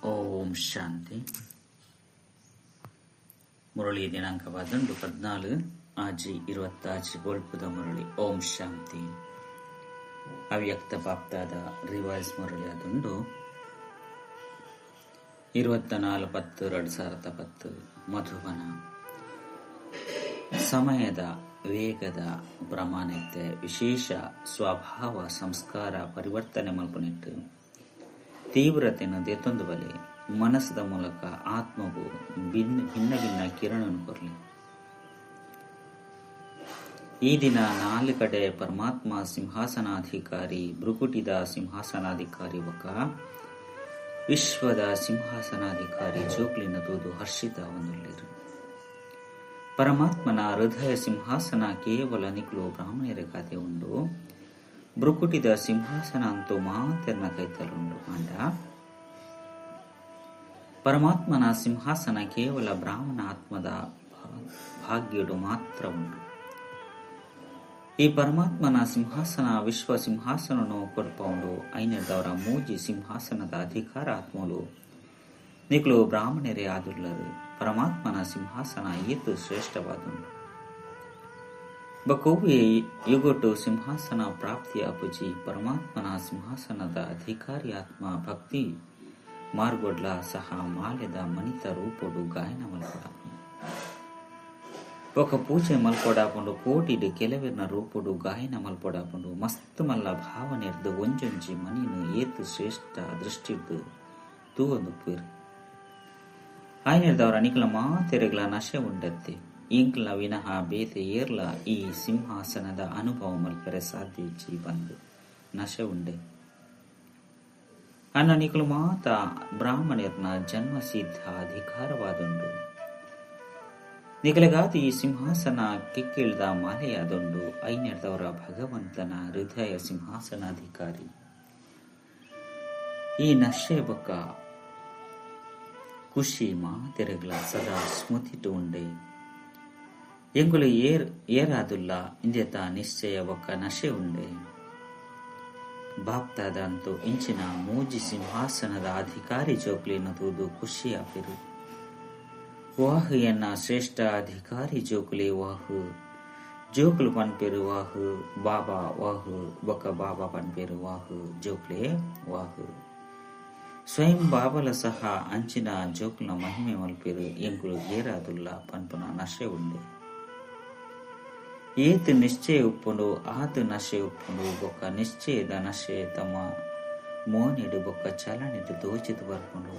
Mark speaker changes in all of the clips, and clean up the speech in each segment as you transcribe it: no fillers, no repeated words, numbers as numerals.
Speaker 1: ಓಂ ಶಾಂತಿ. ಮುರಳಿ ದಿನಾಂಕವಾದಂಡು 14/6/26 ಬೊಳ್ಪುದ ಮುರಳಿ. ಓಂ ಶಾಂತಿ. ಅವ್ಯಕ್ತ ಬಾಪ್ತಾದ ರಿವೈಸ್ ಮುರಳಿ ಅದುಂಡು 24/10/2010 ಮಧುಬನ. ಸಮಯದ ವೇಗದ ಪ್ರಮಾಣತೆ ವಿಶೇಷ ಸ್ವಭಾವ ಸಂಸ್ಕಾರ ಪರಿವರ್ತನೆ ಮಲ್ಪನಿಟ್ಟು ತೀವ್ರತೆಯನ್ನು ದೇತೊಂದು ಬಲೆ ಮನಸ್ಸದ ಮೂಲಕ ಆತ್ಮವು ಭಿನ್ನ ಭಿನ್ನ ಕಿರಣವನ್ನು ಕೊರಲಿ. ಈ ದಿನ ನಾಲ್ಕು ಕಡೆ ಪರಮಾತ್ಮ ಸಿಂಹಾಸನಾಧಿಕಾರಿ, ಭ್ರುಕುಟಿದ ಸಿಂಹಾಸನಾಧಿಕಾರಿ ಒಕ್ಕ ವಿಶ್ವದ ಸಿಂಹಾಸನಾಧಿಕಾರಿ ಜೋಕ್ಲಿನ ತೂದು ಹರ್ಷಿತ ಹೊಂದುಳ್ಳಿರು. ಪರಮಾತ್ಮನ ಹೃದಯ ಸಿಂಹಾಸನ ಕೇವಲ ನಿಕ್ಲು ಬ್ರಾಹ್ಮಣರ ಖಾತೆ ಉಂಡು, ಭ್ರುಕುಟಿದ ಸಿಂಹಾಸನ ಅಂತೂ ಮಾತೆರ್ನ ಕೈತಲುಂಡು. ಅಂಡ ಪರಮಾತ್ಮನ ಸಿಂಹಾಸನ ಕೇವಲ ಬ್ರಾಹ್ಮಣ ಆತ್ಮದ ಭಾಗ್ಯಡು ಮಾತ್ರ ಉಂಟು. ಈ ಪರಮಾತ್ಮನ ಸಿಂಹಾಸನ ವಿಶ್ವ ಸಿಂಹಾಸನನು ಕೊರ್ಪೌಂಡು. ಐನೆದವರ ಮೂಜಿ ಸಿಂಹಾಸನದ ಅಧಿಕಾರ ಆತ್ಮಲು ನಿಕ್ಲು ಬ್ರಾಹ್ಮಣರೇ ಆದುಲ್ಲರು. ಪರಮಾತ್ಮನ ಸಿಂಹಾಸನ ಏತು ಶ್ರೇಷ್ಠವಾದುಂಡು. ಬಕೋವೆ ಯುಗೊಟ್ಟು ಸಿಂಹಾಸನ ಪ್ರಾಪ್ತಿಯ ಪುಜಿ ಪರಮಾತ್ಮನ ಸಿಂಹಾಸನದ ಅಧಿಕಾರಿ ಆತ್ಮ ಭಕ್ತಿ ಮಾರ್ಗೊಡ್ಲ ಸಹ ಮಾಲೆದ ಮಣಿತ ರೂಪೊಡು ಗಾಯನ ಮಲ್ಪೊಡಾಪುಂಡು. ఒక ಪೂಜೆ ಮಲ್ಪೊಡಾಪುಂಡು. ಕೋಟಿಡ್ ಕೆಲವೆರ್ನ ರೂಪೊಡು ಗಾಯನ ಮಲ್ಪೊಡಾಪುಂಡು. ಮಸ್ತ್ ಮಲ್ಲ ಭಾವನೆರ್ದು ಒಂಜೊಂಜಿ ಮನಿನು ಏತು ಶ್ರೇಷ್ಠ ದೃಷ್ಟಿರ್ದು ತೂವೊಂದುಪ್ಪುವೆರ್. ಆಯ್ನೆರ್ದವರ ನಿಕ್ಲ ಮಾತೆರೆಗ್ಲ ನಶೆ ಉಂಡತ್ತೆ. ಇಂಕ್ಲ ವಿನಃ ಬೇತೆ ಏರ್ಲ ಈ ಸಿಂಹಾಸನದ ಅನುಭವ ಮಲ್ಪೆರೆ ಸಾಧ್ಯ ಇಜ್ಜಿ ಬಂದು ನಶೆ ಉಂಡೆ. ಅನ್ನ ನಿಕ್ಲು ಮಾತ ಬ್ರಾಹ್ಮಣರ್ನ ಜನ್ಮ ಸಿದ್ಧ ಅಧಿಕಾರವಾದುಂಡು. ನಿಕಲೆಗಾತಿ ಈ ಸಿಂಹಾಸನ ಕಿಕ್ಕಿಳ್ದ ಮಾಲೆಯಾದುಂಡು. ಐನೆರ್ದವರ ಭಗವಂತನ ಹೃದಯ ಸಿಂಹಾಸನಾಧಿಕಾರಿ ಈ ನಶೆ ಬೊಕ್ಕ ಖುಷಿ ಮಾತೆರೆಗ್ಲ ಸದಾ ಸ್ಮೃತಿಟು ಉಂಡೆ. ಎಂಗುಲು ಏರಾದುಲ್ಲ ಇಂದೆತ ನಿಶ್ಚಯ ಬೊಕ್ಕ ನಶೆ ಉಂಡೆ. ಬಾಪ್ತಾದಂತೂ ಇಂಚಿನ ಮೂಜಿ ಸಿಂಹಾಸನದ ಅಧಿಕಾರಿ ಜೋಕ್ಲಿನ ತೂದು ಖುಷಿಯಾಪಿರು. ವಾಹ್ ಎನ್ನ ಶ್ರೇಷ್ಠ ಅಧಿಕಾರಿ ಜೋಕುಲಿ ವಾಹ್. ಜೋಕುಲು ಪನ್ಪೇರು ವಾಹ್ ಬಾಬಾ ವಾಹ್, ಬೊಕ್ಕ ಬಾಬಾ ಪನ್ಪೇರು ವಾಹ್ ಜೋಕ್ಲೆ ವಾಹ್. ಸ್ವಯಂ ಬಾಬಲ ಸಹ ಅಂಚಿನ ಜೋಕುಲ್ನ ಮಹಿಮೆ ಮಲ್ಪೇರು. ಎಂಕುಲು ಏರಾದುಲ್ಲ ಪನ್ಪುನ ನಶೆ ಉಂಡೆ. ಏತ್ ನಿಶ್ಚಯ ಉಪ್ಪುಂಡು ಆತ್ ನಶೆ ಉಪ್ಪುಂಡು. ಬೊಕ್ಕ ನಿಶ್ಚಯದ ನಶೆ ತಮ್ಮ ಮೋನೆಡು ಬೊಕ್ಕ ಚಲನೆಡು ದೋಚಿದು ಬರ್ಪುಂಡು.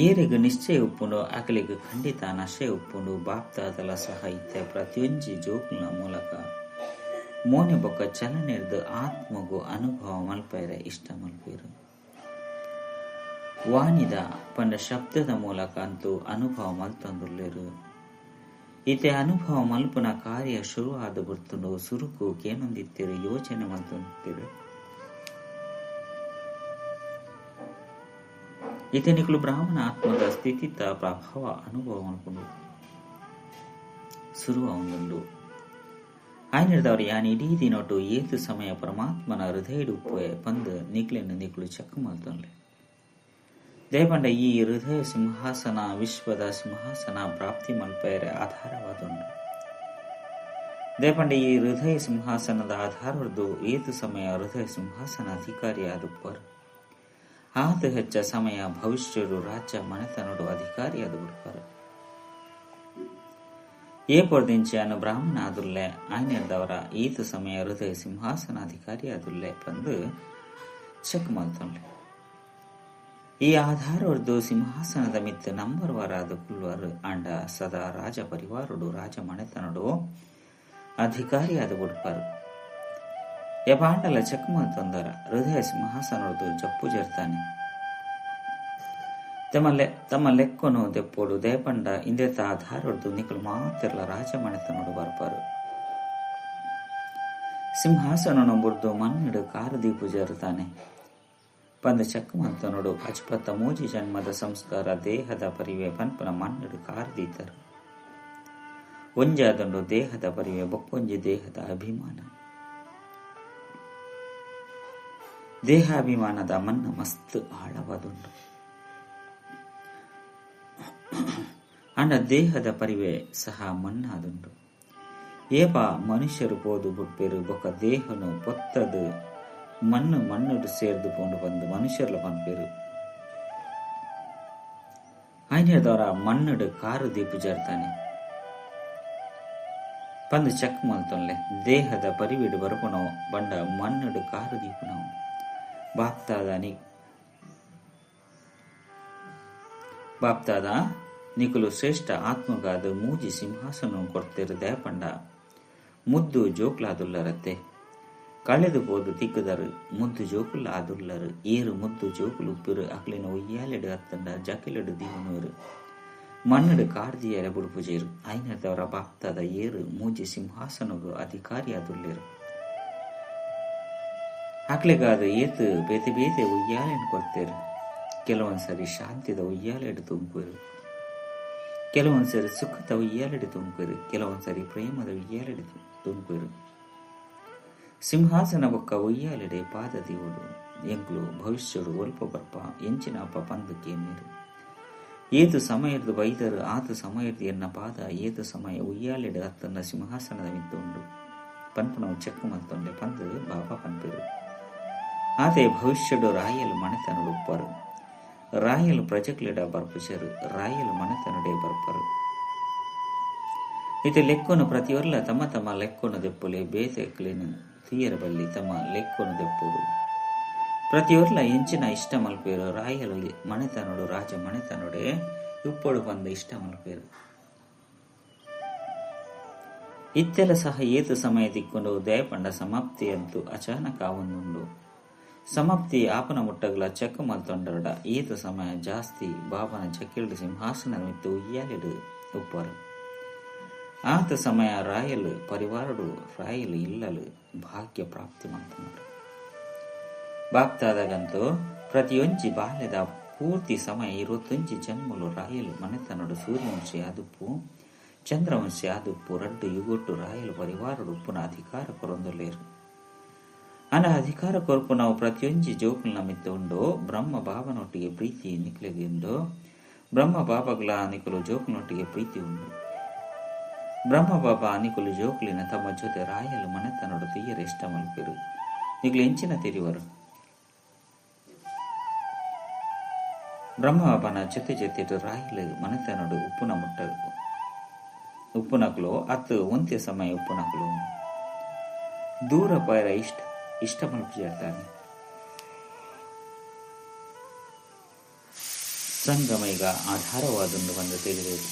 Speaker 1: ಏರೆಗ್ ನಿಶ್ಚಯ ಉಪ್ಪುಂಡು ಅಕಲಿಗ್ ಖಂಡಿತ ನಶೆ ಉಪ್ಪುಂಡು. ಬಾಪ್ತಾದಲ ಸಹ ಇತ್ತೆ ಪ್ರತಿಯೊಂಜಿ ಜೋಕುಲ್ನ ಮೂಲಕ ಮೋನೆ ಬೊಕ್ಕ ಚಲನೆರ್ದು ಆತ್ಮಗು ಅನುಭವ ಮಲ್ಪೆರೆ ಇಷ್ಟ ಮಲ್ಪೇರು. ವಾಣಿದ ಪಂಡ ಶಬ್ದದ ಮೂಲಕ ಅಂತೂ ಅನುಭವ ಮಲ್ತೊಂದುಲ್ಲೆರು. ಇತ್ತೆ ಅನುಭವ ಮಲ್ಪುನ ಕಾರ್ಯ ಶುರು ಆದ ಬರ್ತುಂಡು. ಸುರುಕು ಕೇನೊಂದಿತ್ತಿರು, ಯೋಚನೆ ಮಲ್ತೊಂದಿತ್ತಿರು. ಇತ್ತೆ ನಿಕುಲು ಬ್ರಾಹ್ಮಣ ಆತ್ಮದ ಸ್ಥಿತಿತ ಪ್ರಭಾವ ಅನುಭವ ಮಲ್ಪುಂಡು ಶುರು ಆವೊಂದುಂಡು. ಆಯ್ನೆರ್ದವರು ಯಾನ್ ಇಡೀ ದಿನೊಟು ಏತು ಸಮಯ ಪರಮಾತ್ಮನ ಹೃದಯಡ್ ಉಪ್ಪುವೆ ಪಂದ್ ನಿಕ್ಲೆನ್ ನಿಕುಲು ಚೆಕ್ ಮಲ್ತೊನ್ಲೆ. ದಯಪಂಡ ಈ ಹೃದಯ ಸಿಂಹಾಸನ ವಿಶ್ವದ ಸಿಂಹಾಸನ ಪ್ರಾಪ್ತಿ ಮಲ್ಪೆರೆ ಆಧಾರವಾದುಂಡು. ದಯಪಂಡ ಈ ಹೃದಯ ಸಿಂಹಾಸನದ ಆಧಾರವರ್ದು ಏತು ಸಮಯ ಹೃದಯ ಸಿಂಹಾಸನ ಅಧಿಕಾರಿ ಆದುಪ್ಪರು. ಆತ ಹೆಚ್ಚ ಸಮಯ ಭವಿಷ್ಯಡು ರಾಜ್ಯ ಮನೆತನಡು ಅಧಿಕಾರಿ ಆದು ಬಿಡ್ಪಾರು. ಏ ಪೊರ್ದಿಂಚಿ ಬ್ರಾಹ್ಮಣ ಆದುಲ್ಲೆ ಆಯ್ನೆರ್ದವರ ಈತ ಸಮಯ ಹೃದಯ ಸಿಂಹಾಸನಾಧಿಕಾರಿ ಆದುಲ್ಲೆ ಪಂದು ಚೆಕ್ ಮಲ್ತೊನ್ಲೆ. ಈ ಆಧಾರವರ್ದು ಸಿಂಹಾಸನದ ಮಿತ್ತ ನಂಬರ್ ವಾರಾದ ಕುಲ್ವರು ಅಂಡ ಸದಾ ರಾಜ ಪರಿವಾರುಡು ರಾಜ ಮನೆತನಡು ಅಧಿಕಾರಿ ಆದ ಬಿಡ್ಪಾರು. ಯಪಾಂಡಲ ಚೆಕ್ ಮಲ್ತೊಂದರ ಹೃದಯ ಸಿಂಹಾಸನದು ಜಪ್ಪು ಜರ್ತಾನೆ. ತಮ್ಮ ಲೆಕ್ಕೊನು ದೆಪ್ಪೋಡು. ದಯಪಂಡ ಇಂದೆತ ಆಧಾರೊಡ್ದು ನಿಕುಲು ಮಾತೆರ್ಲ ರಾಜ ಮನೆತನೊಡು ಬರ್ಪಾರು. ಸಿಂಹಾಸನನು ಬುಡ್ದು ಮಣ್ಣಡು ಕಾರು ದೀಪು ಜರುತ್ತಾನೆ ಪಂದ ಚೆಕ್ ಮಲ್ತೊನೊಡು. ಅಜ್ಪತ್ತ ಮೂಜಿ ಜನ್ಮದ ಸಂಸ್ಕಾರ ದೇಹದ ಪರಿವೆ ಪನ್ಪುನ ಮಣ್ಣಡು ಕಾರು ದೀತರು. ಒಂಜಾದುಂಡು ದೇಹದ ಪರಿವೆ ಬೊಕ್ಕೊಂಜಿ ದೇಹದ ಅಭಿಮಾನ. ದೇಹಾಭಿಮಾನದ ಮಣ್ಣು ಮಸ್ತ್ ಆಳವಾದುಂಡು. ಅಂಡ ದೇಹದ ಪರಿವೆ ಸಹ ಮಣ್ಣಾದುಂಡು. ಏಪ ಮನುಷ್ಯರು ಪೋದು ಬುಡ್ಪೆರು ಬೊಕ ದೇಹನು ಪೊತ್ತದು ಮಣ್ಣು ಮಣ್ಣುಡು ಸೇರ್ದು ಪೋಂಡು ಬಂದು ಮನುಷ್ಯರ್ಲ ಪನ್ಪೆರು. ಆಯ್ನೇದವರ ಮಣ್ಣುಡು ಕಾರು ದೀಪು ಜರ್ತಾನೆ ಪಂದು ಚೆಕ್ ಮಲ್ತೊನ್ಲೆ. ದೇಹದ ಪರಿವಿಡು ಬರಪುನವು ಬಂಡ ಮಣ್ಣುಡು ಕಾರು ದೀಪುನವು. ಬಾಪ್ತಾದ ನಿಕುಲು ಶ್ರೇಷ್ಠ ಆತ್ಮಗಾದ ಮೂಜಿ ಸಿಂಹಾಸನ ಕೊರ್ತೆರು ದಯಪಂಡ ಮುದ್ದು ಜೋಕ್ಲಾದುಲ್ಲರತ್ತೆ. ಕಳೆದು ಪೋದು ತಿಕ್ಕುದರು ಮುದ್ದು ಜೋಕುಲ ಆದುಲ್ಲರು. ಏರು ಮುದ್ದು ಜೋಕುಲು ಉಪ್ಪಿರು ಅಕ್ಲಿನ ಉಯ್ಯಾಲೆಡು ಅತ್ತಂಡ ಜಕಿಲೆಡು ದೀವನೂರು ಮಣ್ಣಡು ಕಾರ್ದಿಯರ ಬುಡುಪುಜೇರು. ಐನದವರ ಬಾಪ್ತಾದ ಏರು ಮೂಜಿ ಸಿಂಹಾಸನಗು ಅಧಿಕಾರಿ ಆದುಲ್ಲೇರು. ಅಕ್ಲೆಗಾದ ಏತು ಬೇತೆ ಬೇತೆ ಉಯ್ಯಾಲೆನು ಕೊರ್ತೇರು. ಕೆಲವೊಂದ್ಸರಿ ಶಾಂತಿದ ಉಯ್ಯಾಲೆಡು ತುಂಕುವರು, ಕೆಲವೊಂದ್ಸರಿ ಸುಖದ ಉಯ್ಯಾಲೆಡು ತುಂಕುವರು, ಕೆಲವೊಂದ್ಸರಿ ಪ್ರೇಮದ ಉಯ್ಯಾಲೆಡು ತುಂಕುವರು. ಸಿಂಹಾಸನ ಬೊಕ್ಕ ಉಯ್ಯಾಲೆಡೆ ಪಾದ ದೀವಡು ಎಂಕ್ಲು ಭವಿಷ್ಯಡು ಒಲ್ಪ ಬರ್ಪ ಎಂಚಿನ ಅಪ್ಪ ಪಂದು ಕೇಮೀರು. ಏತು ಸಮಯದ ಬೈದರು ಆತು ಸಮಯದ ಎನ್ನ ಪಾದ ಏತು ಸಮಯ ಉಯ್ಯಾಲೆಡೆ ಅತ್ತನ್ನ ಸಿಂಹಾಸನದ ಮಿತ್ತುಂಡು ಪನ್ಪುನವು ಚೆಕ್ ಮಲ್ತೊಂಡೆ ಪಂದು ಬಾಬಾ ಪನ್ಪೆರು. ಆತೆ ಭವಿಷ್ಯಡು ರಾಯಲ್ ಮನೆತನಡು ಉಪ್ಪರು. ರಾಯಲ್ ಪ್ರಜೆಕ್ಲೆಡ ಬರ್ಪುಜರು, ರಾಯಲ್ ಮನೆತನಡೆ ಬರ್ಪರು. ಇತ್ತೆ ಲೆಕ್ಕೊನು ಪ್ರತಿಯೊರ್ಲ ತಮ್ಮ ತಮ್ಮ ಲೆಕ್ಕೊನು ದೆಪ್ಪುಲೆ ಬೇತೆಕ್ಲೆನು ತೀಯರ ಬಲ್ಲಿ ತಮ್ಮ ಲೆಕ್ಕೊನು ದೆಪ್ಪುಡು. ಪ್ರತಿಯೊರ್ಲ ಎಂಚಿನ ಇಷ್ಟ ಮಲ್ಪೇರು ರಾಯಲ್ ಮನೆತನಡು ರಾಜ ಮನೆತನಡೆ ಉಪ್ಪೊಡು ಬಂದ ಇಷ್ಟ ಮಲ್ಪೇರು. ಇತ್ತೆಲ ಸಹ ಏತು ಸಮಯ ತಿಕ್ಕೊಂಡು ದಯಪಂಡ ಸಮಾಪ್ತಿ ಅಂತೂ ಅಚಾನಕ ಆವೊಂದುಂಡು. ಸಮಾಪ್ತಿ ಆಪನ ಮುಟ್ಟಗಲ ಚೆಕ್ ಮಲ್ತೊಂಡರಡ ಏತು ಸಮಯ ಜಾಸ್ತಿ ಬಾಬನ ಜಕ್ಕಿಲ್ಡು ಸಿಂಹಾಸನ ಮಿತ್ತು ಉಯ್ಯಾಲೆಡು ಉಪ್ಪರು. ಆತ ಸಮಯ ರಾಯಲ್ ಪರಿವಾರಡು ರಾಯಲ್ ಇಲ್ಲಲು ಭಾಗ್ಯ ಪ್ರಾಪ್ತಿ ಮಲ್ತೊಂಡರು. ಬಾಪ್ತಾದಾಗಂತೂ ಪ್ರತಿಯೊಂಜಿ ಬಾಲ್ಯದ ಪೂರ್ತಿ ಸಮಯ 21 ಜನ್ಮಲು ರಾಯಲ್ ಮನೆತನಡು ಸೂರ್ಯವಂಶಿ ಆದುಪ್ಪು ಚಂದ್ರವಂಶಿ ಆದುಪ್ಪು ರಡ್ಡು ಯುಗೊಟ್ಟು ರಾಯಲ್ ಪರಿವಾರಡು ಉಪ್ಪುನ ಅಧಿಕಾರ ಕೊರೊಂದುಲ್ಲೇರು. ಅನ ಅಧಿಕಾರ ಕೊರಪು ನಾವು ಪ್ರತಿಯೊಂಜಿ ಜೋಕುಲ್ನ ಮಿತ್ತು ಉಂಡು. ಬ್ರಹ್ಮ ಬಾಬನೊಟ್ಟಿಗೆ ಪ್ರೀತಿ ನಿಕ್ಲೆಗೆ ಉಂಡು. ಬ್ರಹ್ಮ ಬಾಬಗ್ಲ ನಿಕುಲು ಜೋಕುನೊಟ್ಟಿಗೆ ಪ್ರೀತಿ ಉಂಡು. ಬ್ರಹ್ಮ ಬಾಬಾ ನಿಕುಲು ಜೋಕುಲಿನ ತಮ್ಮ ಜೊತೆ ರಾಯಲ್ ಮನೆತನಡು ತೀಯರ ಇಷ್ಟ ಮಲ್ಪೆರು. ನಿಕ್ಲು ಎಂಚಿನ ತೆರಿವರು. ಬ್ರಹ್ಮ ಬಾಬನ ಜೊತೆ ಜೊತೆ ರಾಯಲ್ ಮನೆತನಡು ಉಪ್ಪುನ ಮುಟ್ಟ ಉಪ್ಪುನಕ್ಲು ಅತ್ತು ಒಂತೆ ಸಮಯ ಉಪ್ಪುನಕ್ಲು ದೂರ ಪೈರ ಇಷ್ಟ ಇಷ್ಟ ಮಲ್ಪುಜೇರ್ತಾನೆ. ಸಂಗಮ ಈಗ ಆಧಾರವಾದೊಂದು ಬಂದು ತಿಳಿದಿದೆ.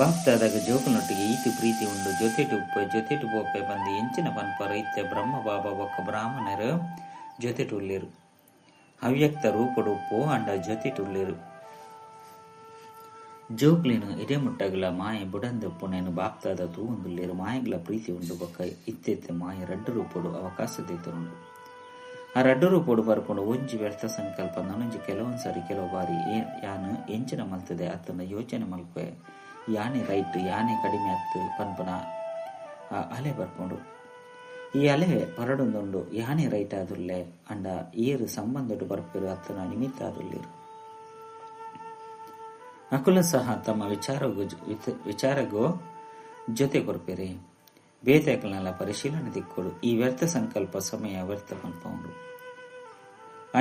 Speaker 1: ಬಾಪ್ತಾದಾಗ ಜೋಕುನೊಟ್ಟಿಗೆ ಈತು ಪ್ರೀತಿ ಉಂಡು. ಜೊತೆಟು ಉಪ್ಪೆ ಜೊತೆಟು ಬೋಪೆ ಬಂದು ಎಂಚಿನ ಪನ್ಪರ ಇತ್ತೆ ಬ್ರಹ್ಮ ಬಾಬಾ ಬೊಕ್ಕ ಬ್ರಾಹ್ಮಣರು ಜೊತೆಟು ಉಲ್ಲೇರು. ಅವ್ಯಕ್ತ ರೂಪಡು ಉಪ್ಪು ಅಂಡ ಜೊತೆಟು ಉಲ್ಲೇರು. ಜೋಕ್ಲಿನ ಇಡೆ ಮುಟ್ಟಗಲ ಮಾಯೆ ಬುಡಂದಪ್ಪುನೇನು ಬಾಪ್ತಾದ ತೂವೊಂದುಲ್ಲೇರು. ಮಾಯೆಗ್ಲ ಪ್ರೀತಿ ಉಂಡು ಬೊಕ್ಕ ಇತ್ತೆತ್ತೆ ಮಾಯೆ ರಡ್ಡು ರೂಪಡು ಅವಕಾಶ ದೇತುಂಡು. ಆ ರಡ್ಡು ರೂಪಡು ಬರ್ಪುಂಡು ಒಂಜಿ ವ್ಯರ್ಥ ಸಂಕಲ್ಪ ನನೊಂಜಿ ಕೆಲವೊಂದ್ಸರಿ ಕೆಲವು ಬಾರಿ ಯಾನು ಎಂಚಿನ ಮಲ್ತದೆ ಅತ್ತನ ಯೋಚನೆ ಮಲ್ಪೆ ಯಾನೆ ರೈಟ್ ಯಾನೆ ಕಡಿಮೆ ಅತ್ತು ಪನ್ಪುನ ಆ ಅಲೆ ಬರ್ಪುಂಡು. ಈ ಅಲೆ ಪರಡೊಂದುಂಡು ಯಾನೆ ರೈಟ್ ಆದುಲ್ಲೆ ಅಂಡ ಏರು ಸಂಬಂಧಡು ಬರ್ಪೆರು ಅತ್ತನ ನಿಮಿತ್ತ ಆದುಲ್ಲೇರು. ಅಕುಲ ಸಹ ತಮ್ಮ ವಿಚಾರಗೂ ಜೊತೆ ಕೊರ್ಪೆರೆ. ಬೇತೆ ಪರಿಶೀಲನೆ ದಿಕ್ಕೊಡು. ಈ ವ್ಯರ್ಥ ಸಂಕಲ್ಪ ಸಮಯ ವ್ಯರ್ಥ ಪನ್ಪುಂಡು.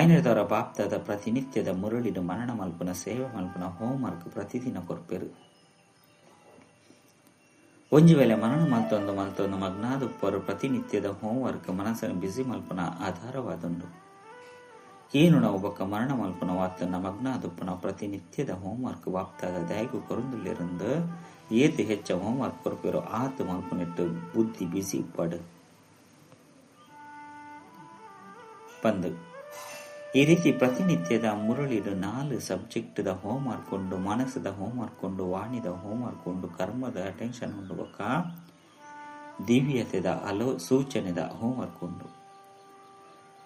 Speaker 1: ಐನದವರ ಬಾಪ್ತಾದ ಪ್ರತಿನಿತ್ಯದ ಮುರಳಿಡು ಮರಣ ಮಲ್ಪುನ ಸೇವೆ ಮಲ್ಪುನ ಹೋಮ್ವರ್ಕ್ ಪ್ರತಿದಿನ ಕೊರ್ಪೆರು. ಒಂಜಿ ವೇಳೆ ಮರಣ ಮಲ್ತೊಂದು ಮಲ್ತೊಂದು ಮಗ್ನಾದುಪ್ಪರು ಪ್ರತಿನಿತ್ಯದ ಹೋಮ್ವರ್ಕ್ ಮನಸ್ಸನ್ನು ಬಿಸಿ ಮಲ್ಪುನ ಆಧಾರವಾದುಂಡು. ಏನು ನಾವು ಬೊಕ್ಕ ಮರಣ ಮಲ್ಪುನ ವಾತನ್ನ ಮಗ್ನಾದುಪ್ಪುನ ಪ್ರತಿನಿತ್ಯದ ಹೋಮ್ವರ್ಕ್ ಬಾಪ್ತಾದ ದಯಗು ಕೊರಂದುಲ್ಲೆರಂದು ಏತು ಹೆಚ್ಚ ಹೋಮ್ವರ್ಕ್ ಕೊರ್ಪೆರೋ ಆತು ಮಲ್ಪುನೆಟ್ಟು ಬುದ್ಧಿ ಬಿಸಿ ಉಪ್ಪಾಡು ಪಂದು. ಈ ರೀತಿ ಪ್ರತಿನಿತ್ಯದ ಮುರಳಿಡು 4 ಸಬ್ಜೆಕ್ಟ್ದ ಹೋಮ್ವರ್ಕ್ ಉಂಡು. ಮನಸ್ಸದ ಹೋಮ್ವರ್ಕ್ ಉಂಡು, ವಾಣಿದ ಹೋಮ್ವರ್ಕ್ ಉಂಡು, ಕರ್ಮದ ಅಟೆನ್ಷನ್ ಉಂಡು, ಬೊಕ್ಕ ದಿವ್ಯತೆದ ಅಲೋ ಸೂಚನೆದ ಹೋಮ್ವರ್ಕ್ ಉಂಡು.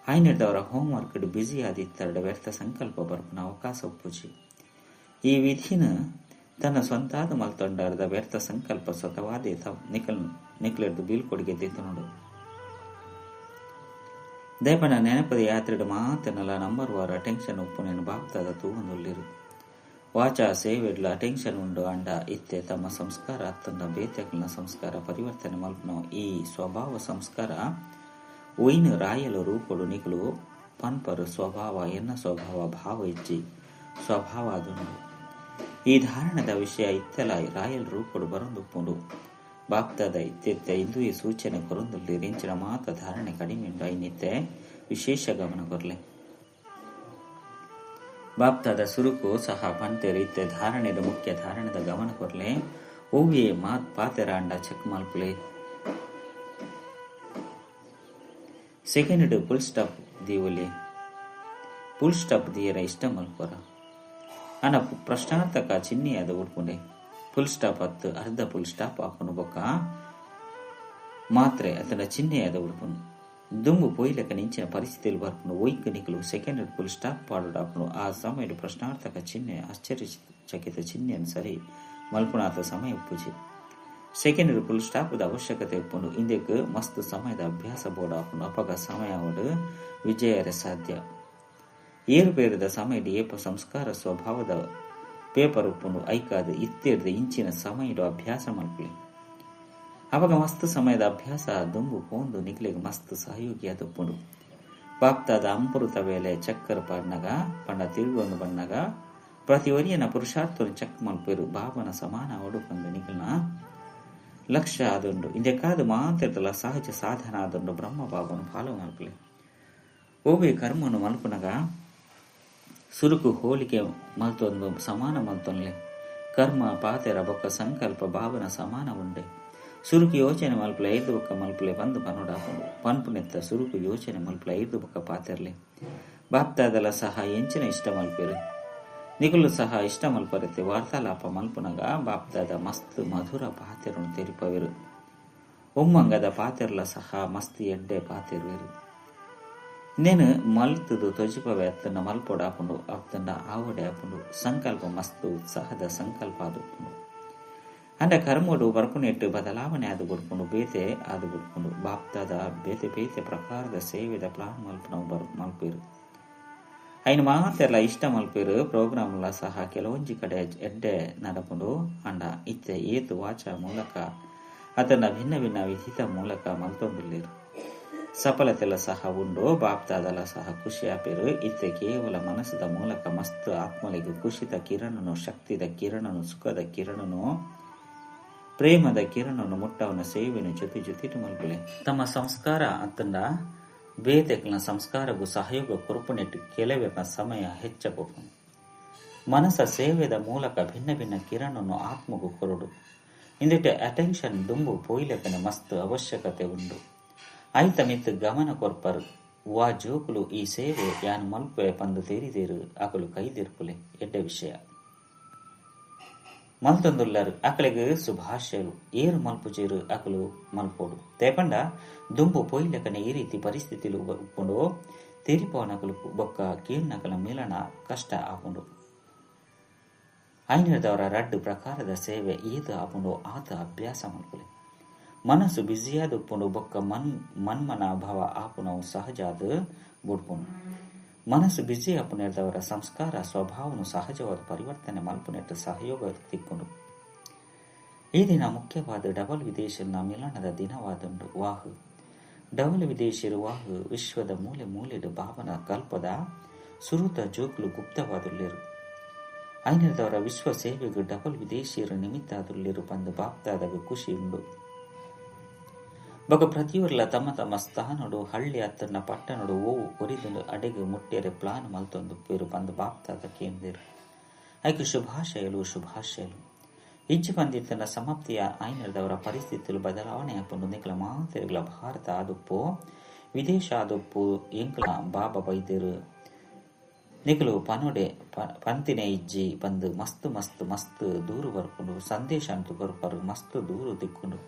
Speaker 1: ಆಯ್ನೆಡ್ದವರ ಹೋಮ್ವರ್ಕ್ ಬ್ಯುಸಿ ಆದಿತ್ತರಡ ವ್ಯರ್ಥ ಸಂಕಲ್ಪ ಬರ್ಪುನ ಅವಕಾಶ ಒಪ್ಪುಜಿ. ಈ ವಿಧಿನ ತನ್ನ ಸ್ವಂತಾದ ಮಲ್ತೊಂಡಾರ್ದ ವ್ಯರ್ಥ ಸಂಕಲ್ಪ ಸ್ವತವಾದೇ ನಿಕ್ಲೆರ್ದು ಬೀಳ್ಕೊಡುಗೆ ದೆತೊನೊಡು. ದಯಪಂಡ ನೆನಪದ ಯಾತ್ರೆಡ್ ಮಾತೆರ್ನಲ ನಂಬರ್ ವಾರ್ ಅಟೆನ್ಷನ್ ಉಪ್ಪುನೆನ್ ಬಾಪ್ದಾದ ತೂವೊಂದುಲ್ಲೆರ್. ವಾಚಾ ಸೇವೆಡ್ಲ ಅಟೆನ್ಷನ್ ಉಂಡು ಆಂಡ ಇತ್ತೆ ತಮ್ಮ ಸಂಸ್ಕಾರ ಅತ್ತುಂಡ ಬೇತೆಕಲ್ನ ಸಂಸ್ಕಾರ ಪರಿವರ್ತನೆ ಮಲ್ಪುನವು ಈ ಸ್ವಭಾವ ಸಂಸ್ಕಾರ ಒಯ್ನ್ ರಾಯಲ್ ರೂಪೊಡು ನಿಕುಲು ಪನ್ಪರ್ ಸ್ವಭಾವ ಎನ್ನ ಸ್ವಭಾವ ಭಾವ ಇಜ್ಜಿ ಸ್ವಭಾವ ಆದುಂಡು. ಈ ಧಾರಣದ ವಿಷಯ ಇತ್ತೆಲ ರಾಯಲ್ ರೂಪೊಡು ಬರೊಂದುಪ್ಪುಂಡು. ಬಾಪ್ದಾದ ಇತ್ತೆತ್ತೆ ಇಂದುವೆ ಸೂಚನೆ ಕೊರೊಂದುಲ್ಲೆರ್ ಇಂಚಿನ ಮಾತ ಧಾರಣೆ ಕಡಿಮೆ ಉಂಡು ಐನಿತ್ತೆ ವಿಶೇಷ ಗಮನ ಕೊರ್ಲೆ. ಬಾಪ್ದಾದ ಸುರುಕು ಸಹ ಪಂತೆರ್ ಇತ್ತೆ ಧಾರಣೆದ ಮುಖ್ಯ ಧಾರಣೆದ ಗಮನ ಕೊರ್ಲೆ. ಒವ್ವೇ ಪಾತೆರಾಂಡ ಚೆಕ್ ಮಲ್ಪುಲೆ. ಸೆಕೆಂಡ್ ಫುಲ್ ಸ್ಟಾಪ್ ದೀವೊಲಿ. ಫುಲ್ ಸ್ಟಾಪ್ ದೀಯೆರೆ ಇಷ್ಟ ಮಲ್ಪುವರ. ಆಂಡ ಪ್ರಶ್ನಾರ್ಥಕ ಚಿಹ್ನೆಯಾದ್ ಬುಡ್ಪುಂಡೆ. ಫುಲ್ ಸ್ಟಾಪ್ ಅತ್ತ್ ಅರ್ಧ ಫುಲ್ ಸ್ಟಾಪ್ ಆಪುಂಡು ಬೊಕ್ಕ ಮಾತ್ರೆ ಅತ್ತಂಡ ಚಿಹ್ನೆಯಾದ್ ಬುಡ್ಪುಂಡು. ದುಂಬು ಪೋಯಿಲೆಕ ಇಂಚಿನ ಪರಿಸ್ಥಿತಿಲು ಬರ್ಪುಂಡು. ಒಯ್ಕ್ ನಿಕುಲು ಸೆಕೆಂಡ್ ಫುಲ್ ಸ್ಟಾಪ್ ಪಾಡೊಡಾಪುಂಡು. ಆ ಸಮಯಡ್ ಪ್ರಶ್ನಾರ್ಥಕ ಚಿಹ್ನೆ ಆಶ್ಚರ್ಯಚಕಿತ ಚಿಹ್ನೆನ್ ಸರಿ ಮಲ್ಪುನಾತ್ ಸಮಯ ಉಪ್ಪುಜಿ. ಸೆಕೆಂಡ್ ಫುಲ್ ಸ್ಟಾಪ್ ದ ಅವಶ್ಯಕತೆ ಉಪ್ಪುಂಡು. ಇಂದೆಕ್ ಮಸ್ತ್ ಸಮಯದ ಅಭ್ಯಾಸ ಬೋಡಾಪುಂಡು. ಅಪಗ ಸಮಯವಡ್ ವಿಜಯರೆ ಸಾಧ್ಯ. ಏರುಪೇರುದ ಸಮಯಡ್ ಏಪ ಸಂಸ್ಕಾರ ಸ್ವಭಾವದ ಪೇಪರ್ ಉಪ್ಪುಂಡು. ಐಕಾದ್ ಇತ್ತೆರ್ದ್ ಇಂಚಿನ ಸಮಯಡ್ ಅಭ್ಯಾಸ ಮಲ್ಪುಲೆ. ಅಪಗ ಮಸ್ತ್ ಸಮಯದ ಅಭ್ಯಾಸ ದುಂಬು ಪೋಂದು ನಿಕ್ಲೆಗ್ ಮಸ್ತ್ ಸಹಯೋಗಿಯಾದ್ ಉಪ್ಪುಂಡು. ಬಾಪ್ದಾದ ಅಮೃತ ವೇಳೆ ಚಕ್ಕರ್ ಪಾಡ್ನಗ ಪಂಡ ತಿರುಗೊಂದು ಬನ್ನಗ ಪ್ರತಿ ಒರಿಯನ ಪುರುಷಾರ್ಥನು ಚೆಕ್ ಮಲ್ಪೆರು. ಬಾಬನ ಸಮಾನ ಆವೊಡು ಪಂದ್ ನಿಕಲ್ನ ಲಕ್ಷ್ಯ ಆದುಂಡು. ಇಂದೆಕಾದ್ ಮಾತೆರ್ದಲ ಸಹಜ ಸಾಧನ ಆದುಂಡು ಬ್ರಹ್ಮ ಬಾಬನು ಫಾಲೋ ಮಲ್ಪುಲೆ. ಒವ್ವೇ ಕರ್ಮನು ಮಲ್ಪುನಗ ಸುರುಕು ಹೋಲಿಕೆ ಮಲ್ತೊಂದು ಸಮಾನ ಮಲ್ತೊನ್ಲೆ. ಕರ್ಮ ಪಾತೆರ ಬೊಕ್ಕ ಸಂಕಲ್ಪ ಭಾವನ ಸಮಾನ ಉಂಡೆ. ಸುರುಕು ಯೋಚನೆ ಮಲ್ಪುಲೆ ಐದು ಬೊಕ್ಕ ಮಲ್ಪುಲೆ ಪಂದ್ ಪನೊಡಾಪುಂಡು. ಪನ್ಪುನೆತ್ತ ಸುರುಕು ಯೋಚನೆ ಮಲ್ಪುಲೆ ಐದು ಬೊಕ್ಕ ಪಾತೆರ್ಲೆ. ಬಾಪ್ದಾದಲ ಸಹ ಎಂಚಿನ ಇಷ್ಟ ಮಲ್ಪೆರು. ನಿಕುಲು ಸಹ ಇಷ್ಟ ಮಲ್ಪರತೆ ವಾರ್ತಾಲಾಪ ಮಲ್ಪುನಗ ಬಾಪ್ದಾದ ಮಸ್ತ್ ಮಧುರ ಪಾತೆರನು ತೆರಿಪವೆರು. ಉಮ್ಮಂಗದ ಪಾತೆರ್ಲ ಸಹ ಮಸ್ತ್ ಎಡ್ಡೆ ಪಾತೆರುವೆರು. ನೇನು ಮಲ್ತುದು ತೊಜಿಪವೆ ಅತ್ತಂಡ ಮಲ್ಪೊಡಾಪುಂಡು ಅತ್ತಂಡ ಆವಡೆ ಆಪುಂಡು. ಸಂಕಲ್ಪ ಮಸ್ತ್ ಉತ್ಸಾಹದ ಸಂಕಲ್ಪ ಆದುಪ್ಪುಂಡು. ಅಂಡ ಕರ್ಮೊಡು ಬರ್ಪುನೆಟ್ಟು ಬದಲಾವಣೆ ಆದ್ ಬುಡ್ಪುಂಡು. ಬೇತೆ ಆದ್ ಬುಡ್ಪುಂಡು. ಬಾಪ್ದಾದ ಬೇತೆ ಬೇತೆ ಪ್ರಕಾರದ ಸೇವೆದ ಪ್ಲಾನ್ ಮಲ್ಪುನವು ಮಲ್ಪೆರು. ಐನ್ ಮಾತೆರ್ಲ ಇಷ್ಟ ಮಲ್ಪೆರು. ಪ್ರೋಗ್ರಾಂಲ ಸಹ ಕೆಲವೊಂಜಿ ಕಡೆ ಎಡ್ಡೆ ನಡಪುಂಡು. ಅಂಡ ಇತ್ತೆ ಏತ್ ವಾಚ ಮೂಲಕ ಅತ್ತಂಡ ಭಿನ್ನ ಭಿನ್ನ ವಿಧಿತ ಮೂಲಕ ಮಲ್ತೊಂದುಲ್ಲೆರ್. ಸಫಲತೆಲ ಸಹ ಉಂಡು. ಬಾಪ್ದಾದಲ ಸಹ ಖುಷಿ ಆಪೆರು. ಇತ್ತೆ ಕೇವಲ ಮನಸ್ಸುದ ಮೂಲಕ ಮಸ್ತ್ ಆತ್ಮಲೆಗ್ ಖುಷಿತ ಕಿರಣನು, ಶಕ್ತಿದ ಕಿರಣನು, ಸುಖದ ಕಿರಣನು, ಪ್ರೇಮದ ಕಿರಣನು ಮುಟ್ಟವನ ಸೇವೆನು ಜೊತೆ ಜೊತೆಟು ಮಲ್ಪುಲೆ. ತಮ್ಮ ಸಂಸ್ಕಾರ ಅತ್ತಂಡ ಬೇತೆಕ್ನ ಸಂಸ್ಕಾರಗೂ ಸಹಯೋಗ ಕೊರಪುನೆಟ್ಟು ಕೆಲವೆರ್ನ ಸಮಯ ಹೆಚ್ಚ ಕೊರ್ಪುಂಡು. ಮನಸ್ಸ ಸೇವೆದ ಮೂಲಕ ಭಿನ್ನ ಭಿನ್ನ ಕಿರಣನು ಆತ್ಮಗೂ ಕೊರಡು. ಇಂದೆಟ್ ಅಟೆನ್ಷನ್ ದುಂಬು ಪೋಯಿಲೆಕನೆ ಮಸ್ತ್ ಅವಶ್ಯಕತೆ ಉಂಡು. ಐತ ಮಿತ್ತ್ ಗಮನ ಕೊರ್ಪರ್. ವಾ ಜೋಕುಲು ಈ ಸೇವೆ ಯಾನ್ ಮಲ್ಪೆ ಪಂದ್ ತೆರಿದೇರು ಅಕುಲು ಕೈದಿರ್ಪುಲೆ. ಎಡ್ಡೆ ವಿಷಯ ಮಲ್ತೊಂದುಲ್ಲರು. ಅಕಲೆಗ್ ಶುಭಾಶಯಲು. ಏರು ಮಲ್ಪುಜೇರು ಅಕುಲು ಮಲ್ಪೋಡು. ತೇಪಂಡ ದುಂಬು ಪೋಯಿಲೆಕನೆ ಈ ರೀತಿ ಪರಿಸ್ಥಿತಿಲು ಉಪ್ಪುಂಡು. ತೆರಿಪವನಕುಲು ಬೊಕ್ಕ ಕೀಳ್ನಕಲ ಮಿಲನ ಕಷ್ಟ ಆಪುಂಡು. ಐನದವರ ರಡ್ಡು ಪ್ರಕಾರದ ಸೇವೆ ಏತ್ ಆಪುಂಡು ಆತ ಅಭ್ಯಾಸ ಮಲ್ಪುಲೆ. ಮನಸ್ಸು ಬ್ಯುಸಿಯಾದ್ ಉಪ್ಪುಂಡು ಬೊಕ್ಕ ಮನ್ಮನ ಭಾವ ಆಪುನವು ಸಹಜಾದ್ ಬುಡ್ಪುಂಡು. ಮನಸ್ಸು ಬ್ಯುಸಿ ಆಪುನೆರ್ದವರ ಸಂಸ್ಕಾರ ಸ್ವಭಾವನು ಸಹಜವಾದ ಪರಿವರ್ತನೆ ಮಲ್ಪುನೆಟ್ಟು ಸಹಯೋಗ ತಿಕ್ಕುಂಡು. ಈ ದಿನ ಮುಖ್ಯವಾದ ಡಬಲ್ ವಿದೇಶನ ಮಿಲನದ ದಿನವಾದುಂಡು. ವಾಹು ಡಬಲ್ ವಿದೇಶಿಯರು ವಾಹು ವಿಶ್ವದ ಮೂಲೆ ಮೂಲೆಡು ಭಾವನ ಕಲ್ಪದ ಸುರುತ ಜೋಕ್ಲು ಗುಪ್ತವಾದುಲ್ಲೆರು. ಐನದವರ ವಿಶ್ವ ಸೇವೆಗೂ ಡಬಲ್ ವಿದೇಶಿಯರು ನಿಮಿತ್ತ ಆದುಲ್ಲೆರು ಪಂದು ಬಾಪ್ದಾದಾಗ ಖುಷಿ ಉಂಡು. ಬೊಕ ಪ್ರತಿಯೊರ್ಲ ತಮ್ಮ ತಮ್ಮ ಸ್ಥಾನೊಡು ಹಳ್ಳಿ ಅತ್ತಂಡ ಪಟ್ಟಣೊಡು ಓವು ಒರಿದುಂಡು ಅಡೆಗ್ ಮುಟ್ಟೆರೆ ಪ್ಲಾನ್ ಮಲ್ತೊಂದು ಪೇರು ಪಂದ್ ಬಾಪ್ದಾದ ಕೇಂದೇರು. ಐಕ್ ಶುಭಾಶಯಲು ಶುಭಾಶಯಲು. ಇಜ್ಜಿ ಪಂದಿತ್ತಂಡ ಸಮಾಪ್ತಿಯ ಐನದವರ ಪರಿಸ್ಥಿತಿಲು ಬದಲಾವಣೆ ಆಪುಂಡು. ನಿಕಲ ಮಾತೆರ್ಗ್ಲ ಭಾರತ ಆದುಪ್ಪು ವಿದೇಶ ಆದುಪ್ಪು ಎಂಕ್ಲ ಬಾಬಾ ಬೈದೆರು ನಿಕಲು ಪನೊಡೆ ಪಂತಿನೆ ಇಜ್ಜಿ ಪಂದ್ ಮಸ್ತ್ ಮಸ್ತ್ ಮಸ್ತ್ ದೂರು ಬರ್ಪುಂಡು. ಸಂದೇಶ ಅಂತೂ ಕೊರ್ಪರು ಮಸ್ತ್ ದೂರು ತಿಕ್ಕುಂಡು.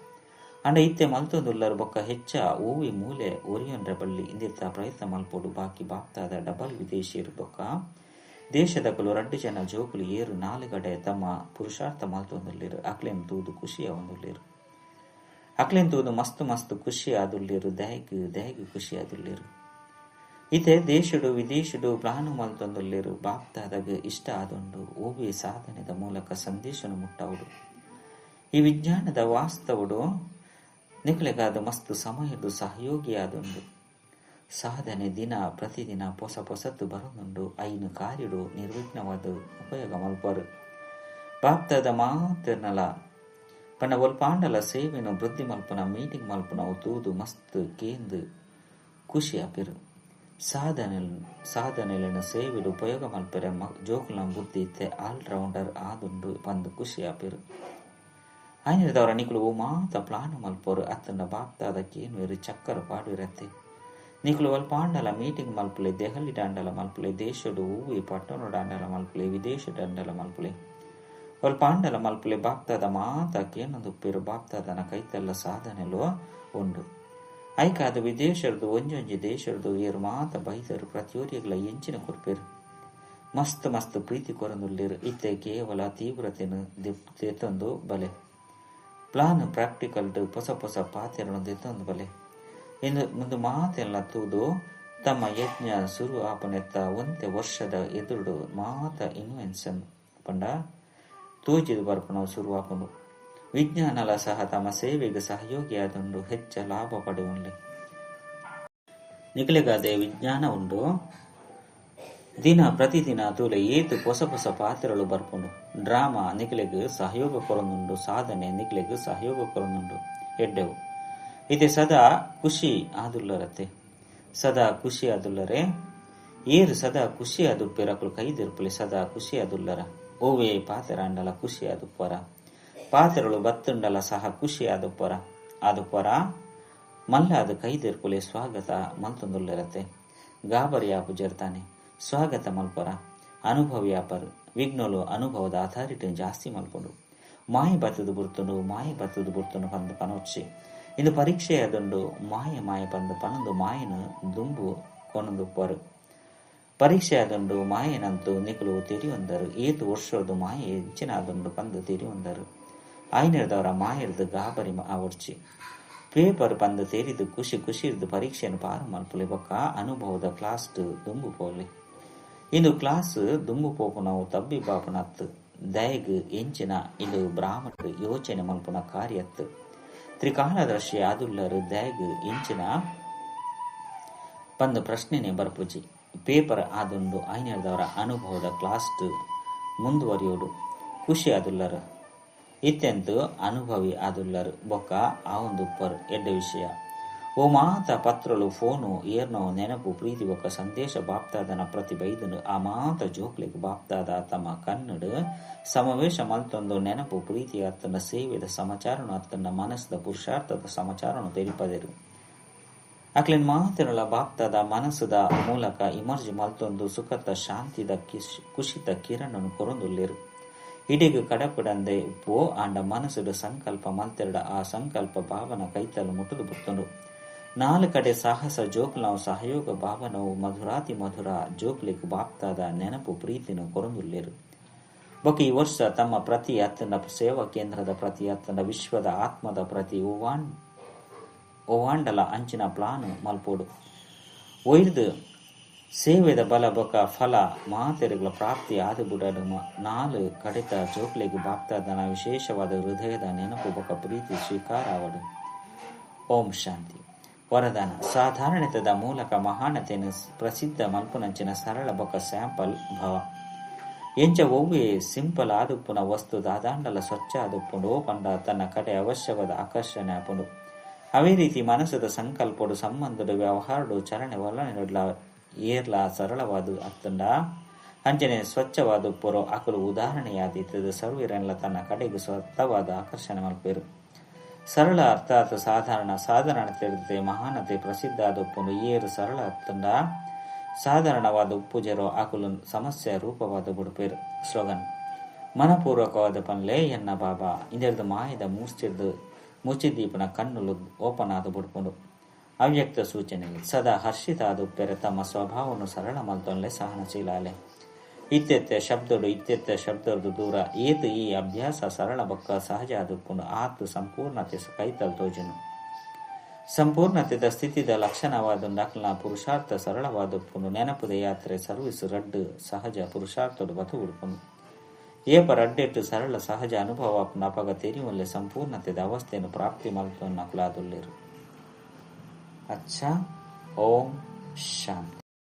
Speaker 1: ಅಂಡ ಇತ್ತೆ ಮಲ್ತೊಂದುಲ್ಲರು ಬೊಕ್ಕ ಹೆಚ್ಚ ಓವಿ ಮೂಲೆ ಒರಿಯೊನ್ರೆ ಬಳ್ಳಿ ಇಂದಿತ್ತ ಪ್ರಯತ್ನ ಮಲ್ಪೊಡು. ಬಾಕಿ ಬಾಪ್ತಾದ ಡಬಲ್ ವಿದೇಶಿಯರು ಬೊಕ್ಕ ದೇಶದಕುಲು ರಡ್ಡ್ ಜನ ಜೋಕುಲು ಏರ್ ನಾಲುಗಡೆ ತಮ್ಮ ಪುರುಷಾರ್ಥ ಮಲ್ತೊಂದುಲ್ಲೆರ್ ಅಕ್ಲೆನ್ ತೂದು ಖುಷಿ ಆವೊಂದುಲ್ಲೆರ್. ಅಕ್ಲೆನ್ ತೂದು ಮಸ್ತ್ ಮಸ್ತ್ ಖುಷಿ ಆದುಲ್ಲೆರ್ ದಾಯೆಗ್ ದಾಯೆಗ್ ಖುಷಿ ಆದುಲ್ಲೆರ್. ಇತ್ತೆ ದೇಶಡ್ ವಿದೇಶಡ್ ಪ್ಲಾನ್ ಮಲ್ತೊಂದುಲ್ಲೆರ್ ಬಾಪ್ದಾದಗ್ ಇಷ್ಟ ಆದುಂಡು ಒವ್ವೇ ಸಾಧನೆದ ಮೂಲಕ ಸಂದೇಶನ್ ಮುಟ್ಟಾವೊಡು. ಈ ವಿಜ್ಞಾನದ ವಾಸ್ತವಡ್ ನಿಕಲೆಗಾದ್ ಮಸ್ತ್ ಸಮಯಡ್ ಸಹಯೋಗಿ ಆದುಂಡು. ಸಾಧನೆ ದಿನ ಪ್ರತಿದಿನ ಪೊಸ ಪೊಸತ್ ಬರೊಂದುಂಡು ಐನ್ ಕಾರ್ಯಡ್ ನಿರ್ವಿಘ್ನವಾದ್ ಉಪಯೋಗ ಮಲ್ಪರು. ಬಾಪ್ದಾದ ಮಾತೆರ್ನಲ ಪಂಡ ಒಲ್ಪಾಂಡಲ ಸೇವೆನ್ ವೃದ್ಧಿ ಮಲ್ಪುನ ಮೀಟಿಂಗ್ ಮಲ್ಪುನವು ತೂದು ಮಸ್ತ್ ಕೇಂದ್ ಖುಷಿ ಆಪೆರ್. ಸಾಧನೆಲೆನ ಸೇವೆಡ್ ಉಪಯೋಗ ಮಲ್ಪೆರೆ ಜೋಕುಲ್ನ ಬುದ್ಧಿ ಇತ್ತೆ ಆಲ್ ರೌಂಡರ್ ಆದುಂಡು ಪಂದ್ ಖುಷಿ ಆಪೆರ್. ಆಯ್ನೆರ್ದವರ ನಿಕುಲು ಓ ಮಾತ ಪ್ಲಾನ್ ಮಲ್ಪೊರು ಅತ್ತಂಡ ಬಾಪ್ದಾದ ಕೇನುವೆರ್ ಚಕ್ಕರ್ ಪಾಡುವೆರತ್ತೆ. ನಿಕುಲು ಒಲ್ಪಾಂಡಲ ಮೀಟಿಂಗ್ ಮಲ್ಪುಲೆ ದೆಹಲಿಡಾಂಡಲ ಮಲ್ಪುಲೆ ದೇಶಡ್ ಒವ್ವೇ ಪಟ್ಟಣಡಾಂಡಲ ಮಲ್ಪುಲೆ ವಿದೇಶಡಾಂಡಲ ಮಲ್ಪುಲೆ ಒಲ್ಪಾಂಡಲ ಮಲ್ಪುಲೆ ಬಾಪ್ದಾದ ಮಾತ ಕೇನೊಂದುಪ್ಪೆರ್ ಬಾಪ್ದಾದನ ಕೈತಲ್ಲ ಸಾಧನೆಲು ಉಂಡು. ಐಕಾದ್ ವಿದೇಶರ್ದು ಒಂಜೊಂಜಿ ದೇಶರ್ದು ಏರ್ ಮಾತ ಬೈದರು ಪ್ರತಿಯೊರಿಯಗ್ಲ ಎಂಚಿನ ಕೊರ್ಪೆರ್ ಮಸ್ತ್ ಮಸ್ತ್ ಪ್ರೀತಿ ಕೊರೊಂದುಲ್ಲೆರ್. ಇತ್ತೆ ಕೇವಲ ತೀವ್ರತೆನ್ ದೆತ್ತೊಂದು ಬಲೆ ಪ್ಲಾನ್ ಪ್ರಾಕ್ಟಿಕಲ್ ಪೊಸ ಪೊಸ ಪಾತೆರನು ದೆತ್ತೊಂದು ಬಲೆ ಇಂದು ಮುಂದು ಮಾತೆಲ್ಲ ತೂದು ತಮ್ಮ ಯಜ್ಞ ಸುರು ಆಪನೆತ್ತ ಒಂತೆ ವರ್ಷದ ಎದುರುಡು ಮಾತ ಇನ್ವೆನ್ಷನ್ ಪಂಡ ತೋಜಿದು ಬರ್ಪುನವು ಸುರು ಆಪುಂಡು. ವಿಜ್ಞಾನಲ ಸಹ ತಮ್ಮ ಸೇವೆಗೆ ಸಹಯೋಗಿಯಾದುಂಡು ಹೆಚ್ಚ ಲಾಭ ಪಡೆಯುಂಡು. ನಿಕಲೆಗಾದೆ ವಿಜ್ಞಾನ ಉಂಡು. ದಿನ ಪ್ರತಿದಿನ ತೂಲೆ ಏತ್ ಪೊಸ ಪೊಸ ಪಾತ್ರಗಳು ಬರ್ಪುಂಡು. ಡ್ರಾಮಾ ನಿಕಲೆಗ್ ಸಹಯೋಗ ಕೊರೊಂದುಂಡು ಸಾಧನೆ ನಿಕಲೆಗ್ ಸಹಯೋಗ ಕೊರೊಂದುಂಡು ಎಡ್ಡೆವು. ಇತ್ತೆ ಸದಾ ಖುಷಿ ಆದುಲ್ಲರತ್ತೆ. ಸದಾ ಖುಷಿ ಆದುಲ್ಲರೆ ಏರ್ ಸದಾ ಖುಷಿ ಆದುಪ್ಪೆರ್ ಅಕುಲು ಕೈದಿರ್ಪುಲೆ ಸದಾ ಖುಷಿ ಆದುಲ್ಲರ. ಓವೇ ಪಾತೆರಾಂಡಲ ಖುಷಿ ಆದುಪ್ಪರ. ಪಾತೆರಳು ಬತ್ತುಂಡಲ ಸಹ ಖುಷಿ ಆದುಪ್ಪರ ಆದುಪ್ಪರ ಮಲ್ಲಾದ ಕೈದಿರ್ಪುಲೆ ಸ್ವಾಗತ ಮಲ್ತೊಂದುಲ್ಲರತ್ತೆ. ಗಾಬರಿ ಆಪುಜೆರ್ತಾನೆ ಸ್ವಾಗತ ಮಲ್ಪರ ಅನುಭವಿ ಆಪರ್ ವಿಘ್ನಲು ಅನುಭವದ ಅಥಾರಿಟಿ ಜಾಸ್ತಿ ಮಲ್ಪುಂಡು. ಮಾಯ ಬತ್ತದು ಬುರ್ತುಂಡು ಮಾಯ ಬತ್ತದು ಬುರ್ತುಂಡು ಪಂದ್ ಪನೊಚ್ಚಿ. ಇಂದು ಪರೀಕ್ಷೆ ಆದುಂಡು ಮಾಯ ಮಾಯ ಪಂದ್ ಪನೊಂದು ಮಾಯನ ದುಂಬು ಕೊನೊಂದುಪ್ಪರು. ಪರೀಕ್ಷೆ ಆದುಂಡು ಮಾಯನಂತೂ ನಿಕುಲು ತೆರಿಯೊಂದರು ಏತ್ ವರ್ಷೊರ್ದು ಮಾಯೆ ಎಂಚಿನ ಆದುಂಡು ಪಂದ್ ತೆರಿಯೊಂದರು. ಆಯ್ನೆರ್ದವರ ಮಾಯರ್ದು ಗಾಬರಿ ಆವೊಡ್ಚಿ. ಪೇಪರ್ ಪಂದ್ ತೆರಿದು ಖುಷಿ ಖುಷಿರ್ದು ಪರೀಕ್ಷೆನ್ ಪಾರು ಮಲ್ಪುಲೆ ಬೊಕ್ಕ ಅನುಭವದ ಕ್ಲಾಸ್ ದುಂಬು ಪೋಲೆ. ಇಂದು ಕ್ಲಾಸ್ ದುಂಬು ಪೋಪುನವು ತಬ್ಬಿಬ್ಬಾಪುನತ್ ದಯಗ್ ಎಂಚಿನ ಇಂದು ಬ್ರಾಹ್ಮಣ ಯೋಚನೆ ಮಲ್ಪುನ ಕಾರ್ಯತ್. ತ್ರಿಕಾಲದರ್ಶಿ ಆದುಲ್ಲರು ದಯಗ್ ಎಂಚಿನ ಪಂದ್ ಪ್ರಶ್ನೆನೆ ಬರ್ಪುಜಿ. ಪೇಪರ್ ಆದುಂಡು ಆಯ್ನೆರ್ದವರ ಅನುಭವದ ಕ್ಲಾಸ್ ಮುಂದುವರಿಯೋಡು ಖುಷಿ ಆದುಲ್ಲರು. ಇತ್ತೆಂತು ಅನುಭವಿ ಆದುಲ್ಲರು ಬೊಕ್ಕ ಆವೊಂದುಪ್ಪರ್ ಎಡ್ಡೆ ವಿಷಯ. ಓ ಮಾತ ಪತ್ರಲು ಫೋನು ಏರ್ನೋ ನೆನಪು ಪ್ರೀತಿ ಬೊಕ್ಕ ಸಂದೇಶ ಬಾಪ್ದಾದನ ಪ್ರತಿ ಬೈದುಂಡು. ಆ ಮಾತ ಜೋಕ್ಲೆಗ್ ಬಾಪ್ದಾದ ತಮ್ಮ ಕನ್ನಡ ಸಮಾವೇಶ ಮಲ್ತೊಂದು ನೆನಪು ಪ್ರೀತಿ ಅತ್ತಂಡ ಸೇವೆದ ಸಮಾಚಾರನು ಅತ್ತಂಡ ಮನಸ್ಸದ ಪುರುಷಾರ್ಥದ ಸಮಾಚಾರನು ತೆರಿಪದೆರು. ಅಕ್ಲೆನ್ ಮಾತೆರ್ಲ ಬಾಪ್ದಾದ ಮನಸ್ಸುದ ಮೂಲಕ ಇಮರ್ಜ್ ಮಲ್ತೊಂದು ಸುಖತ ಶಾಂತಿದ ಖುಷಿತ ಕಿರಣನು ಕೊರೊಂದುಲ್ಲೆರ್. ಇಡೆಗ್ ಕಡಪುಡಂದೆ ಉಪ್ಪು ಆಂಡ ಮನಸ್ಸುಡು ಸಂಕಲ್ಪ ಮಲ್ತೆರಡ ಆ ಸಂಕಲ್ಪ ಭಾವನ ಕೈತಲು ಮುಟ್ಟುದು ಬುರ್ತುಂಡು. ನಾಲ್ ಕಡೆ ಸಾಹಸ ಜೋಕ್ಲವು ಸಹಯೋಗ ಭಾವನವು ಮಧುರಾತಿ ಮಧುರ ಜೋಕ್ಲೆಗ್ ಬಾಪ್ದಾದ ನೆನಪು ಪ್ರೀತಿನ ಕೊರೊಂದುಲ್ಲೆರ್. ಬೊಕ್ಕ ಈ ವರ್ಷ ತಮ್ಮ ಪ್ರತಿ ಅತ್ತಂಡ ಸೇವಾ ಕೇಂದ್ರದ ಪ್ರತಿ ಅತ್ತಂಡ ವಿಶ್ವದ ಆತ್ಮದ ಪ್ರತಿ ಒವ್ವಾಂಡಲ ಅಂಚಿನ ಪ್ಲಾನ್ ಮಲ್ಪೊಡು. ಒಯ್ದು ಸೇವೆದ ಬಲ ಬೊಕ್ಕ ಫಲ ಮಾತೆರುಗಳ ಪ್ರಾಪ್ತಿ ಆದು ಬುಡಡು ನಾಲ್ ಕಡೆತ ಜೋಕ್ಲೆಗ್ ಬಾಪ್ದಾದನ ವಿಶೇಷವಾದ ಹೃದಯದ ನೆನಪು ಬೊಕ್ಕ ಪ್ರೀತಿ ಸ್ವೀಕಾರ ಆವಡು. ಓಂ ಶಾಂತಿ. ವರದಾನ ಸಾಧಾರಣತೆದ ಮೂಲಕ ಮಹಾನತೆಯನ್ನು ಪ್ರಸಿದ್ಧ ಮಲ್ಪುನಂಚಿನ ಸರಳ ಬೊಕ್ಕ ಸ್ಯಾಂಪಲ್ ಭವ. ಎಂಚ ಒವ್ವೇ ಸಿಂಪಲ್ ಆದುಪ್ಪುನ ವಸ್ತು ದಾದಾಂಡಲ ಸ್ವಚ್ಛ ಆದುಪ್ಪುಂಡು ಪಂಡ ತನ್ನ ಕಡೆ ಅವಶ್ಯವಾದ ಆಕರ್ಷಣೆ ಆಪುಂಡು. ಅವೇ ರೀತಿ ಮನಸ್ಸುದ ಸಂಕಲ್ಪಡು ಸಂಬಂಧಡು ವ್ಯವಹಾರಡು ಚಲನೆ ವಲನೆಡ್ಲ ಏರ್ಲ ಸರಳವಾದ ಅತ್ತಂಡ ಅಂಚನೆ ಸ್ವಚ್ಛವಾದ ಪೊರೋ ಅಕಲು ಉದಾಹರಣೆಯಾದಿತ್ತದ ಸರ್ವೀರನ್ಲ ತನ್ನ ಕಡೆಗೆ ಸ್ವತ್ತವಾದ ಆಕರ್ಷಣೆ ಮಲ್ಪೆರು. ಸರಳ ಅರ್ಥಾತ್ ಸಾಧಾರಣ ಸಾಧಾರಣತೆ ಮಹಾನತೆ ಪ್ರಸಿದ್ಧ ಆದ ಏರು ಸರಳ ಅತ್ತಂಡ ಸಾಧಾರಣವಾದ ಉಪ್ಪುಜರೋ ಅಕುಲು ಸಮಸ್ಯೆ ರೂಪವಾದ ಬುಡುಪೇರು. ಸ್ಲೋಗನ್ ಮನಪೂರ್ವಕವಾದ ಪನ್ಲೆ ಎನ್ನ ಬಾಬಾ ಇಂದೆರ್ದು ಮಾಯದ ಮೂರ್ಚಿರ್ದು ಮುಚ್ಚಿದೀಪನ ಕಣ್ಣುಲು ಓಪನ್ ಆದ ಬುಡ್ಪುಂಡು. ಅವ್ಯಕ್ತ ಸೂಚನೆ ಸದಾ ಹರ್ಷಿತ ಆದುಪ್ಪೆರೆ ತಮ್ಮ ಸ್ವಭಾವವನ್ನು ಸರಳ ಮಲ್ತೊನ್ಲೆ ಸಹನಶೀಲಾಲೆ. ಇತ್ತೆತ್ತೆ ಶಬ್ದೊಡು ಇತ್ತೆತ್ತೆ ಶಬ್ದೊರ್ದು ದೂರ. ಏತ್ ಈ ಅಭ್ಯಾಸ ಸರಳ ಬೊಕ್ಕ ಸಹಜ ಆದುಪ್ಪುಂಡು ಆತ್ ಸಂಪೂರ್ಣತೆ ಕೈತಲ್ ತೋಜುಂಡು. ಸಂಪೂರ್ಣತೆದ ಸ್ಥಿತಿದ ಲಕ್ಷಣವಾದುಂಡು. ಅಕ್ಲೆನ ಪುರುಷಾರ್ಥ ಸರಳವಾದುಪ್ಪುಂಡು. ನೆನಪುದ ಯಾತ್ರೆ ಸರ್ವಿಸ್ ರಡ್ಡ್ ಸಹಜ ಪುರುಷಾರ್ಥೊಡು ಪತ್ ಬುಡ್ಪುಂಡು. ಏಪ ರಡ್ಡೆಟ್ ಸರಳ ಸಹಜ ಅನುಭವ ಆಪುಂಡು ಅಪಗ ತೆರಿಯೊನ್ಲೆ ಸಂಪೂರ್ಣತೆದ ಅವಸ್ಥೆನ್ ಪ್ರಾಪ್ತಿ ಮಲ್ತೊನ್ನಕುಲಾದುಲ್ಲೆರ್. ಅಚ್ಚಾ, ಓಂ ಶಾಂತಿ.